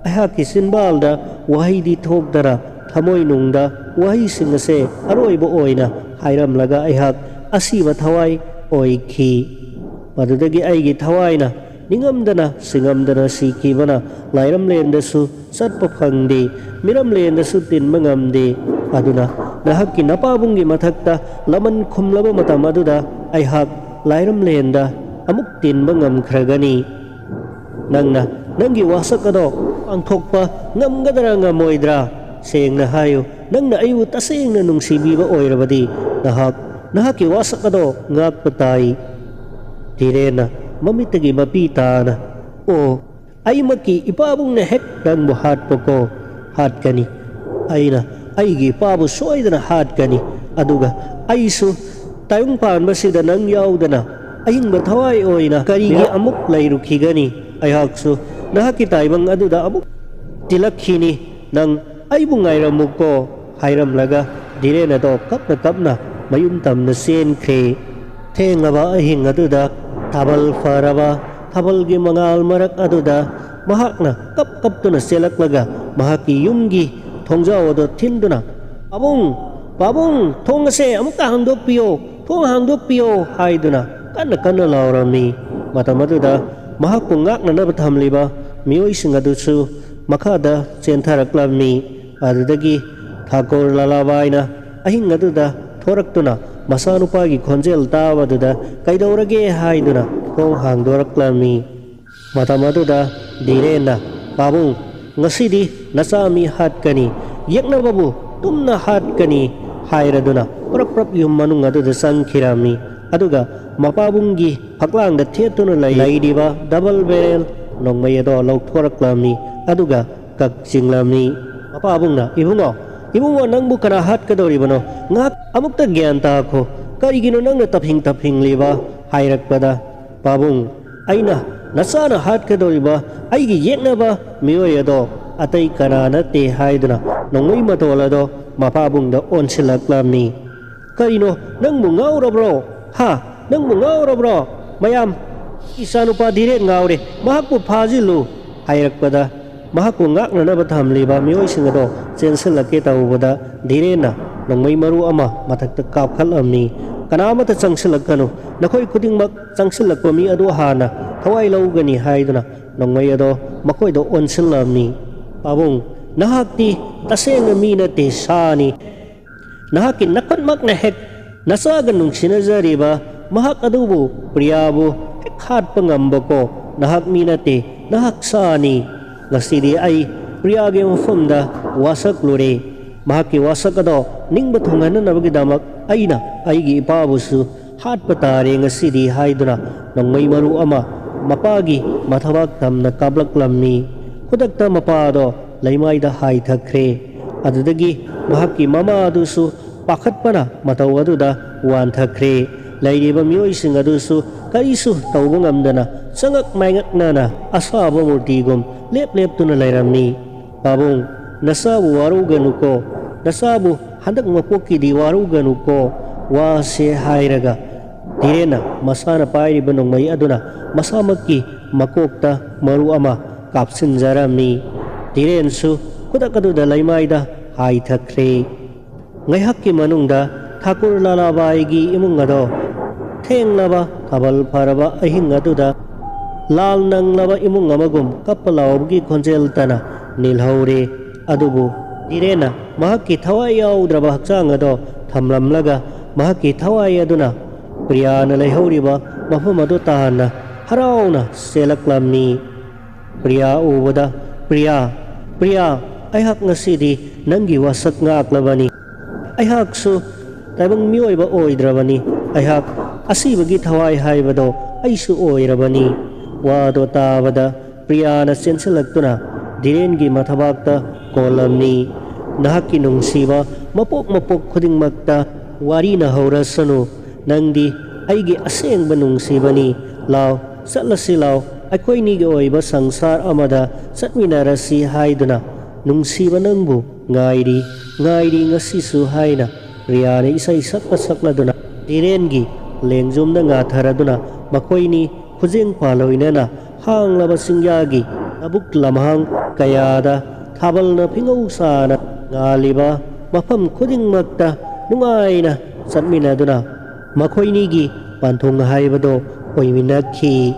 ꯑꯩꯍꯥꯛꯀꯤ ꯆꯤꯟꯕꯥꯜꯗ ꯋꯥꯍꯩꯗꯤ ꯊꯣꯛꯇꯅ ꯊꯃꯣꯏꯅꯨꯡꯗ ꯋꯥꯍꯩꯁꯤꯡ ꯑꯁꯦ ꯑꯔꯣꯏꯕ ꯑꯣꯏꯅ ꯍꯥꯏꯔꯝꯂꯒ ꯑꯩꯍꯥꯛ ꯑꯁꯤꯕ ꯊꯋꯥꯏ ꯑꯣꯏꯈꯤ꯫ ꯃꯗꯨꯗꯒꯤ ꯑꯩꯒꯤ ꯊꯋꯥꯏꯅ ꯅꯤꯡꯉꯝꯗꯅ ꯁꯤꯡꯉꯝꯗꯅ ꯁꯤꯈꯤꯕꯅ ꯂꯥꯏꯔꯝꯂꯦꯟꯗꯁꯨ ꯆꯠꯄ ꯐꯪꯗꯦ, ꯃꯤꯔꯝꯂꯦꯟꯗꯁꯨ ꯇꯤꯟꯕ ꯉꯝꯗꯦ꯫ ꯑꯗꯨꯅ ꯅꯍꯥꯛꯀꯤ ꯅꯄꯥꯕꯨꯡꯒꯤ ꯃꯊꯛꯇ ꯂꯃꯟ ꯈꯨꯝꯂꯕ ꯃꯇꯝ ꯑꯗꯨꯗ ꯑꯩꯍꯥꯛ ꯂꯥꯏꯔꯝꯂꯦꯟꯗ ꯑꯃꯨꯛ ꯇꯤꯟꯕ ꯉꯝꯈ꯭ꯔꯒꯅꯤ꯫ ꯅꯪꯅ ꯅꯪꯒꯤ ꯋꯥꯁꯛ ꯑꯗꯣ ꯄꯥꯡꯊꯣꯛꯄ ꯉꯝꯒꯗ꯭ꯔꯥ ꯉꯝꯃꯣꯏꯗ꯭ꯔꯥ? ꯁꯦꯡꯅ ꯍꯥꯏꯌꯨ, ꯅꯪꯅ ꯑꯩꯕꯨ ꯇꯁꯦꯡꯅ ꯅꯨꯡꯁꯤꯕꯤꯕ ꯑꯣꯏꯔꯕꯗꯤ ꯅꯍꯥꯛ ꯅꯍꯥꯛꯀꯤ ꯋꯥꯁꯛ ꯑꯗꯣ ꯉꯥꯛꯄ ꯇꯥꯏ꯫ ꯗꯤꯔꯦꯟꯅ ꯃꯃꯤꯠꯇꯒꯤ ꯃꯄꯤ ꯇꯥꯅ, "ꯑꯣ, ꯑꯩꯃꯛꯀꯤ ꯏꯄꯥꯕꯨꯡꯅ ꯍꯦꯛ ꯅꯪꯕꯨ ꯍꯥꯠꯄꯀꯣ, ꯍꯥꯠꯀꯅꯤ꯫ ꯑꯩꯅ ꯑꯩꯒꯤ ꯏꯄꯥꯕꯨ ꯁꯣꯏꯗꯅ ꯍꯥꯠꯀꯅꯤ꯫ ꯑꯗꯨꯒ ꯑꯩꯁꯨ ꯇꯥꯏꯕꯪ ꯄꯥꯟꯕꯁꯤꯗ ꯅꯪ ꯌꯥꯎꯗꯅ ꯑꯍꯤꯡꯕ ꯊꯋꯥꯏ ꯑꯣꯏꯅ ꯀꯔꯤꯒꯤ ꯑꯃꯨꯛ ꯂꯩꯔꯨꯈꯤꯒꯅꯤ? ꯑꯩꯍꯥꯛꯁꯨ ꯅꯍꯥꯛꯀꯤ ꯇꯥꯏꯕꯪ ꯑꯗꯨꯗ ꯑꯃꯨꯛ ꯇꯤꯜꯂꯛꯈꯤꯅꯤ꯫ ꯅꯪ ꯑꯩꯕꯨ ꯉꯥꯏꯔꯝꯃꯨꯀꯣ" ꯍꯥꯏꯔꯝꯂꯒ ꯗꯤꯔꯦꯟ ꯑꯗꯣ ꯀꯞꯅ ꯀꯞꯅ ꯃꯌꯨꯝ ꯇꯝꯅ ꯆꯦꯟꯈ꯭ꯔꯦ꯫ ꯊꯦꯡꯂꯕ ꯑꯍꯤꯡ ꯑꯗꯨꯗ ꯊꯥꯕꯜ ꯐꯔꯕ ꯊꯥꯕꯜꯒꯤ ꯃꯉꯥꯜ ꯃꯔꯛ ꯑꯗꯨꯗ ꯃꯍꯥꯛꯅ ꯀꯞ ꯀꯞꯇꯨꯅ ꯆꯦꯜꯂꯛꯂꯒ ꯃꯍꯥꯛꯀꯤ ꯌꯨꯝꯒꯤ ꯊꯣꯡꯖꯥꯎ ꯑꯗꯨ ꯊꯤꯟꯗꯨꯅ, "ꯄꯥꯕꯨꯡ, ꯄꯥꯕꯨꯡ, ꯊꯣꯡ ꯑꯁꯦ ꯑꯃꯨꯛꯇ ꯍꯥꯡꯗꯣꯛꯄꯤꯌꯣ, ꯊꯣꯡ ꯍꯥꯡꯗꯣꯛꯄꯤꯌꯣ" ꯍꯥꯏꯗꯨꯅ ꯀꯟꯅ ꯀꯟꯅ ꯂꯥꯎꯔꯝꯃꯤ꯫ ꯃꯇꯝ ꯑꯗꯨꯗ ꯃꯍꯥꯛꯄꯨ ꯉꯥꯛꯅꯅꯕ ꯊꯝꯂꯤꯕ ꯃꯤꯑꯣꯏꯁꯤꯡ ꯑꯗꯨꯁꯨ ꯃꯈꯥꯗ ꯆꯦꯟꯊꯔꯛꯂꯝꯃꯤ꯫ ꯑꯗꯨꯗꯒꯤ ꯊꯥꯀꯨꯔ ꯂꯥꯂꯥꯕꯥꯏꯅ ꯑꯍꯤꯡ ꯑꯗꯨꯗ ꯊꯣꯔꯛꯇꯨꯅ ꯃꯆꯥꯅꯨꯄꯥꯒꯤ ꯈꯣꯟꯖꯦꯜ ꯇꯥꯕꯗꯨꯗ "ꯀꯩꯗꯧꯔꯒꯦ?" ꯍꯥꯏꯗꯨꯅ ꯊꯣꯡ ꯍꯥꯡꯗꯣꯔꯛꯂꯝꯃꯤ꯫ ꯃꯇꯝ ꯑꯗꯨꯗ ꯗꯤꯔꯦꯟꯅ, "ꯄꯥꯕꯨꯡ, ꯉꯁꯤꯗꯤ ꯅꯆꯥ ꯃꯤ ꯍꯥꯠꯀꯅꯤ, ꯌꯦꯛꯅꯕꯕꯨ ꯇꯨꯝꯅ ꯍꯥꯠꯀꯅꯤ" ꯍꯥꯏꯔꯗꯨꯅ ꯄ꯭ꯔꯞ ꯄ꯭ꯔꯞ ꯌꯨꯝ ꯃꯅꯨꯡ ꯑꯗꯨꯗ ꯆꯪꯈꯤꯔꯝꯃꯤ꯫ ꯑꯗꯨꯒ ꯃꯄꯥꯕꯨꯡꯒꯤ ꯐꯛꯂꯥꯡꯗ ꯊꯦꯠꯇꯨꯅ ꯂꯩ-, ꯂꯩꯔꯤꯕ ꯗꯕꯜ ꯕꯦꯔꯦꯜ ꯅꯣꯡꯃꯩ ꯑꯗꯣ ꯂꯧꯊꯣꯔꯛꯂꯝꯃꯤ꯫ ꯑꯗꯨꯒ ꯀꯛ ꯆꯤꯡꯂꯝꯃꯤ꯫ ꯃꯄꯥꯕꯨꯡꯅ, "ꯏꯕꯨꯡꯉꯣ, ꯏꯕꯨꯡꯉꯣ, ꯅꯪꯕꯨ ꯀꯅꯥ ꯍꯥꯠꯀꯗꯧꯔꯤꯕꯅꯣ? ꯉꯥꯏꯍꯥꯛ ꯑꯃꯨꯛꯇ ꯒ꯭ꯌꯥꯟ ꯇꯥꯈꯣ꯫ ꯀꯔꯤꯒꯤꯅꯣ ꯅꯪꯅ ꯇꯞꯐꯤꯡ ꯇꯞꯐꯤꯡꯂꯤꯕ? ꯍꯥꯏꯔꯛꯄꯗ, "ꯄꯥꯕꯨꯡ, ꯑꯩꯅ ꯅꯆꯥꯅ ꯍꯥꯠꯀꯗꯧꯔꯤꯕ ꯑꯩꯒꯤ ꯌꯦꯛꯅꯕ ꯃꯤꯑꯣꯏ ꯑꯗꯣ ꯑꯇꯩ ꯀꯅꯥ ꯅꯠꯇꯦ" ꯍꯥꯏꯗꯨꯅ ꯅꯣꯡꯃꯩ ꯃꯇꯣꯜ ꯑꯗꯣ ꯃꯄꯥꯕꯨꯡꯗ ꯑꯣꯟꯁꯤꯜꯂꯛꯂꯝꯃꯤ꯫ "ꯀꯔꯤꯅꯣ, ꯅꯪꯕꯨ ꯉꯥꯎꯔꯕ꯭ꯔꯣ? ꯍꯥ? ꯅꯪꯕꯨ ꯉꯥꯎꯔꯕ꯭ꯔꯣ? ꯃꯌꯥꯝ, ꯏꯆꯥꯅꯨꯄꯥ ꯙꯤꯔꯦꯟ ꯉꯥꯎꯔꯦ, ꯃꯍꯥꯛꯄꯨ ꯐꯥꯖꯤꯜꯂꯨ" ꯍꯥꯏꯔꯛꯄꯗ, ꯃꯍꯥꯛꯄꯨ ꯉꯥꯛꯅꯅꯕ ꯊꯝꯂꯤꯕ ꯃꯤꯑꯣꯏꯁꯤꯡ ꯑꯗꯣ ꯆꯦꯟꯁꯤꯜꯂꯛꯀꯦ ꯇꯧꯕꯗ, ꯙꯤꯔꯦꯟꯅ ꯅꯣꯡꯃꯩ ꯃꯔꯨ ꯑꯃ ꯃꯊꯛꯇ ꯀꯥꯞꯈꯠꯂꯝꯃꯤ꯫ "ꯀꯅꯥ ꯑꯃꯠꯇ ꯆꯪꯁꯤꯜꯂꯛꯀꯅꯨ, ꯅꯈꯣꯏ ꯈꯨꯗꯤꯡꯃꯛ ꯆꯪꯁꯤꯜꯂꯛꯄ ꯃꯤ ꯑꯗꯨ ꯍꯥꯟꯅ ꯊꯋꯥꯏ ꯂꯧꯒꯅꯤ" ꯍꯥꯏꯗꯨꯅ ꯅꯣꯡꯃꯩ ꯑꯗꯣ ꯃꯈꯣꯏꯗ ꯑꯣꯟꯁꯤꯜꯂꯝꯃꯤ꯫ "ꯄꯥꯕꯨꯡ, ꯅꯍꯥꯛꯇꯤ ꯇꯁꯦꯡꯅ ꯃꯤ ꯅꯠꯇꯦ, ꯁꯥꯅꯤ꯫ ꯅꯍꯥꯛꯀꯤ ꯅꯈꯨꯠꯃꯛꯅ ꯍꯦꯛ ꯅꯆꯥꯒ ꯅꯨꯡꯁꯤꯅꯖꯔꯤꯕ ꯃꯍꯥꯛ ꯑꯗꯨꯕꯨ, ꯄ꯭ꯔꯤꯌꯥꯕꯨ ꯍꯦꯛ ꯍꯥꯠꯄ ꯉꯝꯕꯀꯣ, ꯅꯍꯥꯛ ꯃꯤ ꯅꯠꯇꯦ, ꯅꯍꯥꯛ ꯁꯥꯅꯤ꯫ ꯉꯁꯤꯗꯤ ꯑꯩ ꯄ꯭ꯔꯤꯌꯥꯒꯤ ꯃꯐꯝꯗ ꯋꯥꯁꯛꯂꯨꯔꯦ꯫ ꯃꯍꯥꯛꯀꯤ ꯋꯥꯁꯛ ꯑꯗꯣ ꯅꯤꯡꯕ ꯊꯨꯡꯍꯟꯅꯅꯕꯒꯤꯗꯃꯛ ꯑꯩꯅ ꯑꯩꯒꯤ ꯏꯄꯥꯕꯨꯁꯨ ꯍꯥꯠꯄ ꯇꯥꯔꯦ ꯉꯁꯤꯗꯤ" ꯍꯥꯏꯗꯨꯅ ꯅꯣꯡꯃꯩ ꯃꯔꯨ ꯑꯃ ꯃꯄꯥꯒꯤ ꯃꯊꯕꯥꯛ ꯇꯝꯅ ꯀꯥꯞꯂꯛꯂꯝꯃꯤ꯫ ꯈꯨꯗꯛꯇ ꯃꯄꯥꯗꯣ ꯂꯩꯃꯥꯏꯗ ꯍꯥꯏꯊꯈ꯭ꯔꯦ꯫ ꯑꯗꯨꯗꯒꯤ ꯃꯍꯥꯛꯀꯤ ꯃꯃꯥ ꯑꯗꯨꯁꯨ ꯄꯥꯈꯠꯄꯅ ꯃꯇꯧ ꯑꯗꯨꯗ ꯋꯥꯟꯊꯈ꯭ꯔꯦ꯫ ꯂꯩꯔꯤꯕ ꯃꯤꯑꯣꯏꯁꯤꯡ ꯑꯗꯨꯁꯨ ꯀꯔꯤꯁꯨ ꯇꯧꯕ ꯉꯝꯗꯅ ꯆꯉꯛ ꯃꯥꯏꯉꯛꯅꯅ ꯑꯁꯥꯕ ꯃꯨꯔꯇꯤꯒꯨꯝ ꯂꯦꯞ ꯂꯦꯞꯇꯨꯅ ꯂꯩꯔꯝꯃꯤ꯫ "ꯄꯥꯕꯨꯡ, ꯅꯆꯥꯕꯨ ꯋꯥꯔꯧꯒꯅꯨꯀꯣ, ꯅꯆꯥꯕꯨ ꯍꯟꯗꯛ ꯃꯄꯣꯛꯀꯤꯗꯤ ꯋꯥꯔꯧꯒꯅꯨꯀꯣ, ꯋꯥꯁꯦ" ꯍꯥꯏꯔꯒ ꯙꯤꯔꯦꯟꯅ ꯃꯁꯥꯅ ꯄꯥꯏꯔꯤꯕ ꯅꯣꯡꯃꯩ ꯑꯗꯨꯅ ꯃꯁꯥꯃꯛꯀꯤ ꯃꯀꯣꯛꯇ ꯃꯔꯨ ꯑꯃ ꯀꯥꯞꯁꯤꯟꯖꯔꯝꯃꯤ꯫ ꯙꯤꯔꯦꯟꯁꯨ ꯈꯨꯗꯛ ꯑꯗꯨꯗ ꯂꯩꯃꯥꯏꯗ ꯍꯥꯏꯊꯈ꯭ꯔꯦ꯫ ꯉꯥꯏꯍꯥꯛꯀꯤ ꯃꯅꯨꯡꯗ ꯊꯥꯀꯨꯔ ꯂꯥꯂꯥꯕꯥꯏꯒꯤ ꯏꯃꯨꯡ ꯑꯗꯣ ꯊꯦꯡꯂꯕ ꯊꯥꯕꯜ ꯐꯔꯕ ꯑꯍꯤꯡ ꯑꯗꯨꯗ ꯂꯥꯜ ꯅꯪꯂꯕ ꯏꯃꯨꯡ ꯑꯃꯒꯨꯝ ꯀꯞꯄ ꯂꯥꯎꯕꯒꯤ ꯈꯣꯟꯖꯦꯜꯇꯅ ꯅꯤꯜꯍꯧꯔꯦ꯫ ꯑꯗꯨꯕꯨ ꯙꯤꯔꯦꯟꯅ ꯃꯍꯥꯛꯀꯤ ꯊꯋꯥꯏ ꯌꯥꯎꯗ꯭ꯔꯕ ꯍꯛꯆꯥꯡ ꯑꯗꯣ ꯊꯝꯂꯝꯂꯒ, ꯃꯍꯥꯛꯀꯤ ꯊꯋꯥꯏ ꯑꯗꯨꯅ ꯄ꯭ꯔꯤꯌꯥꯅ ꯂꯩꯍꯧꯔꯤꯕ ꯃꯐꯝ ꯑꯗꯨ ꯇꯥꯟꯅ ꯍꯔꯥꯎꯅ ꯆꯦꯜꯂꯛꯂꯝꯃꯤ꯫ ꯄ꯭ꯔꯤꯌꯥ ꯎꯕꯗ, "ꯄ꯭ꯔꯤꯌꯥ, ꯄ꯭ꯔꯤꯌꯥ, ꯑꯩꯍꯥꯛ ꯉꯁꯤꯗꯤ ꯅꯪꯒꯤ ꯋꯥꯁꯛ ꯉꯥꯛꯂꯕꯅꯤ꯫ ꯑꯩꯍꯥꯛꯁꯨ ꯇꯥꯏꯕꯪ ꯃꯤꯑꯣꯏꯕ ꯑꯣꯏꯗ꯭ꯔꯕꯅꯤ꯫ ꯑꯩꯍꯥꯛ ꯑꯁꯤꯕꯒꯤ ꯊꯋꯥꯏ ꯍꯥꯏꯕꯗꯣ ꯑꯩꯁꯨ ꯑꯣꯏꯔꯕꯅꯤ"꯫ ꯋꯥꯗꯣ ꯇꯥꯕꯗ ꯄ꯭ꯔꯤꯌꯥꯅ ꯆꯦꯟꯁꯤꯜꯂꯛꯇꯨꯅ ꯙꯤꯔꯦꯟꯒꯤ ꯃꯊꯕꯥꯛꯇ ꯀꯣꯜꯂꯝꯃꯤ꯫ "ꯅꯍꯥꯛꯀꯤ ꯅꯨꯡꯁꯤꯕ ꯃꯄꯣꯛ ꯃꯄꯣꯛ ꯈꯨꯗꯤꯡꯃꯛꯇ ꯋꯥꯔꯤꯅ ꯍꯧꯔꯁꯅꯨ꯫ ꯅꯪꯗꯤ ꯑꯩꯒꯤ ꯑꯁꯦꯡꯕ ꯅꯨꯡꯁꯤꯕꯅꯤ꯫ ꯂꯥꯎ, ꯆꯠꯂꯁꯤ ꯂꯥꯎ, ꯑꯩꯈꯣꯏꯅꯤꯒꯤ ꯑꯣꯏꯕ ꯁꯪꯁꯥꯔ ꯑꯃꯗ ꯆꯠꯃꯤꯟꯅꯔꯁꯤ ꯍꯥꯏꯗꯨꯅ꯫ ꯅꯨꯡꯁꯤꯕ ꯅꯪꯕꯨ ꯉꯥꯏꯔꯤ, ꯉꯥꯏꯔꯤ ꯉꯁꯤꯁꯨ ꯍꯥꯏꯅ ꯔꯤꯌꯥꯅ ꯏꯁꯩ ꯁꯛꯂ ꯁꯛꯂꯗꯨꯅ ꯙꯤꯔꯦꯟꯒꯤ ꯂꯦꯡꯖꯨꯝꯗ ꯉꯥꯊꯔꯗꯨꯅ ꯃꯈꯣꯏꯅꯤ ꯈꯨꯖꯦꯡ ꯄꯥꯂꯣꯏꯅꯅ ꯍꯥꯡꯂꯕ ꯆꯤꯡꯌꯥꯒꯤ ꯂꯧꯕꯨꯛ ꯂꯝꯍꯥꯡ ꯀꯌꯥꯗ ꯊꯥꯕꯜꯅ ꯐꯤꯉꯧ ꯁꯥꯅ ꯉꯥꯜꯂꯤꯕ ꯃꯐꯝ ꯈꯨꯗꯤꯡꯃꯛꯇ ꯅꯨꯡꯉꯥꯏꯅ ꯆꯠꯃꯤꯟꯅꯗꯨꯅ ꯃꯈꯣꯏꯅꯤꯒꯤ ꯄꯟꯊꯨꯡ ꯍꯥꯏꯕꯗꯣ ꯑꯣꯏꯃꯤꯟꯅꯈꯤ꯫